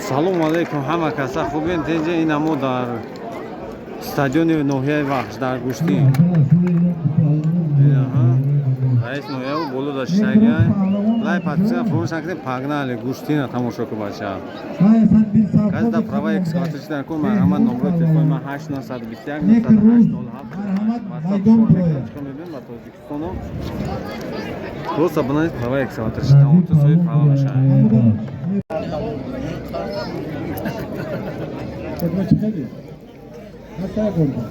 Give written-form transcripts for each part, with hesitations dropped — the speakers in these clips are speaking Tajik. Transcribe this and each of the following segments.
Салому алейкум, ҳама каса хубен, тинҷе? Ина мо дар стадиони ноҳияи Вахш дар гӯштӣ. Раис ноҳияву боло дар шиштагиай. Лайк, подписка фуромӯш накунед. Погнали, гӯштина тамошо ку, бача. Касе дар права экскаваторчи дар кун, марҳамат. Номрои телефони ман 8 921 908 07. WhatsApp кор мекунам, чикор мебинем ба Тоҷикистоно. Просто бинавис права экскаваторчи, тамом, ту соҳиби права мешавӣ. خدمت خیلی حتی قربان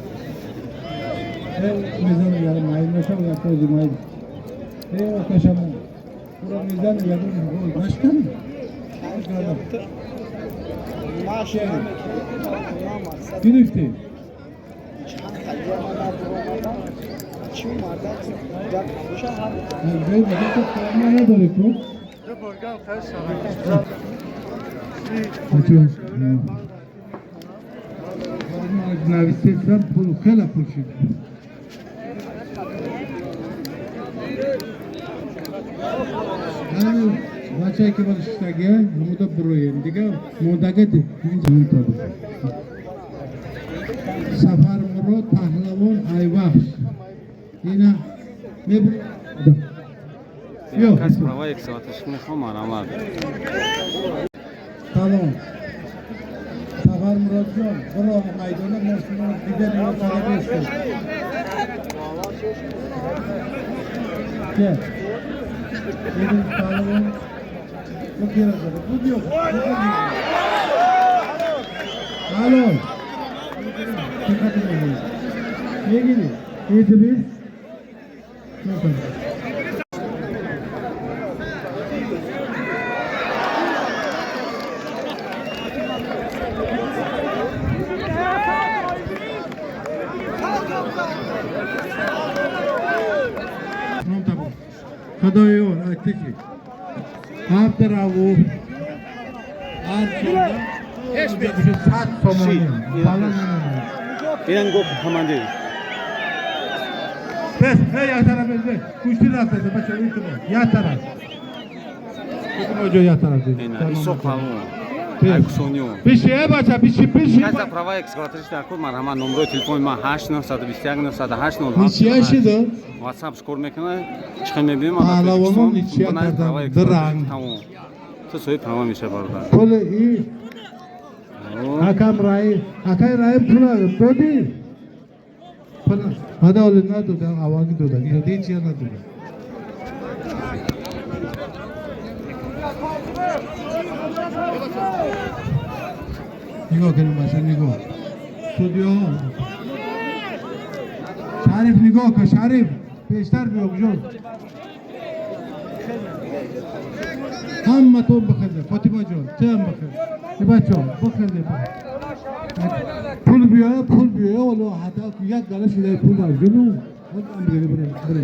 میزان یارم مایل نشم یا توزی مایل ای وکشم پورا میزان یارم نشکن. گرفتی. تو نداری کو нависесам, пул хеле пул шид. Бачае ки боз шиштагия, ҳамуда бироем, дига мондага. Сафармурод Паҳлавон Айвахш ина меб. Каси права экскаваторчи мехоҳам, марҳамат. Тамом. Сафармуродҷон, биро майдона, мо шумо дига ниёзада нестем. Ке Идрис Паҳлавон бу алло, мегири Идрис. Худоёр айтики Абдуравуф 100 сомонӣ. Инан гуфт командир. Бес, эй, як тараф, бес, гӯшти рафта, бача, як тараф. Ҷо як тараф. Ина Исо Паҳлавон Айкусонио. Биши, э бача, биши, биши. Каса права экскаваторчи дар кор, марҳамат. Номрои телефони ман 8 921 908 07. Ничья шида? WhatsApp кор мекунад, чӣ мебинем? Паҳлавонон ничья кардан, дранг. Тамом, ту соҳиби права меша, бародар. Пули и ҳакам Раим, акай Раим, пула додӣ? Пула ҳада оли надода, аввалги дода, ҳеҷ я надода. Нигоҳ кунем, бача, нигоҳ. Судьё Шариф, нигоҳ кун, Шариф, пештар биё, ҷон. Ҳаматон бихезе, Фотима ҷон, ту ҳам бихез. Бачо, бихезе. Пул биёя, пул биёя, ҳоло ҳада як гала шидаи пул аз гуну. Ҳам бигире, бире, бире.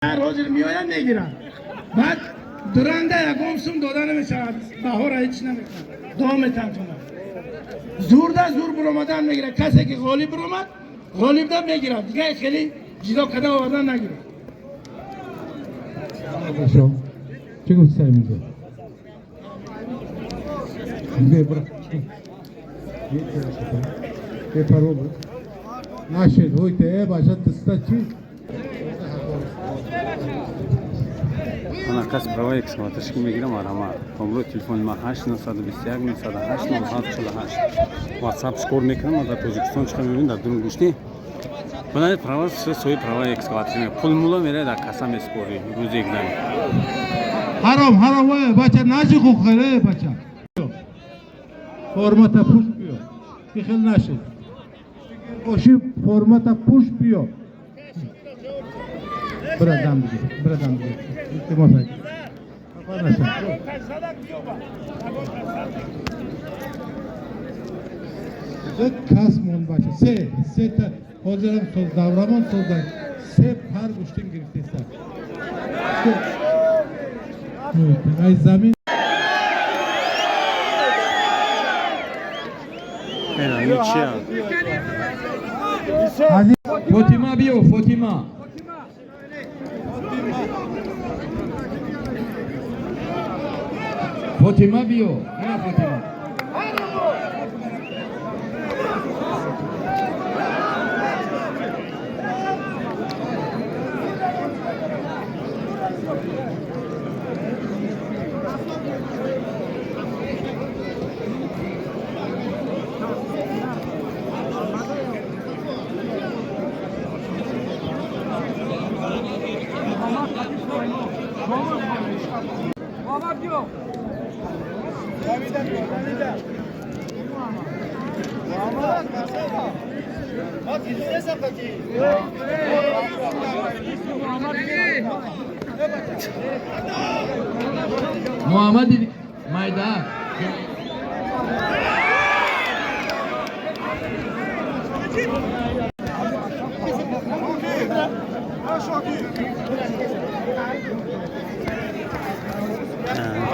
Ҳар ҳозир меояд, мегирад, баъд дуранда ягон сум дода намешавад, баҳора ҳеч намекунад, дом метантонад, зурда зур буромадан мегирад. Касе ки ғолиб буромад, ғолибда мегирад, дига хеле ҷидо када овардан нагирад. Бачо, чӣ гуфти, Саймиҷон? Бебра. Бепарво буд. Нашед, ҳойте, э бача, тиста чӣ? Ана кас права экскаваторчи мегирам, марҳамат. Номрои телефони ман 8 921 908 07 48. WhatsApp кор мекунам, дар Тоҷикистон чӣ мебинем, дар дурун гӯштӣ. Бинавед, права, соҳиби права экскаватор, пул мула меравад, дар каса месупорӣ рӯзи экзамен. Ҳаром, ҳаром, ой, бача, наши хухеле, бача. Формата пуш биё. Бихел нашед. Боши, формата пуш биё. Бира дам бигир, бира дам бигир. Илтимос айт. Хафа наша. Кас мон, бача. Се, се та ҳозирам соз даврамон созда. Се пар гӯштин гирифтеста. Ай замин. Ина ничья. Азиз. Фотима биё, Фотима. Фотима биё. Ина Фотима. Муҳаммади Майдаак.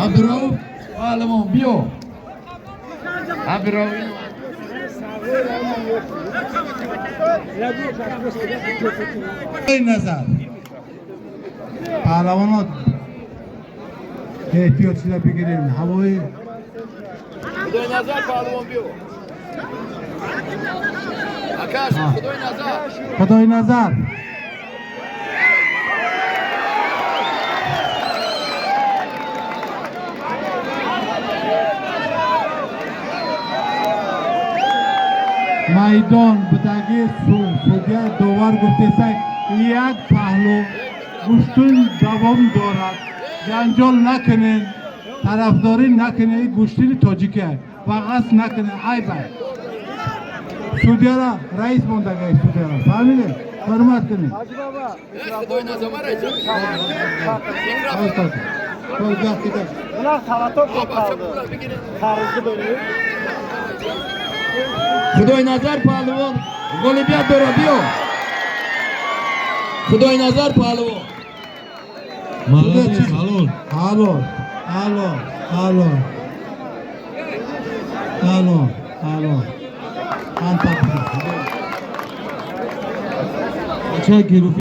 Абдурауф Паҳлавон биё. Абдурауф. Назар паҳлавонот эҳтиёт шуда бигирем ҳавои. Худои назар паҳлавон биё. Акаш, Худои назар. Худои назар. Майдон будаги судья довар гуфтеса, як паҳлу гӯштун давом дорад, ҷанҷол накунен, тарафдорӣ накунен, гӯштини тоҷике ва ғасб накунен, айб аст. Судьяра раис мондагай, судьяра фаҳмидем, ҳурмат кунед. Худои назар мара. Bunlar tavator kaldı. Tarzı böyle. Худои назар паҳлавон ғолибият дорад, биё. Худои назар паҳлавон. Молодец, ҳалол. Ҳалол, ҳалол, ҳалол, ҳалол, ҳалол. Ҳам. Бачаи гируф.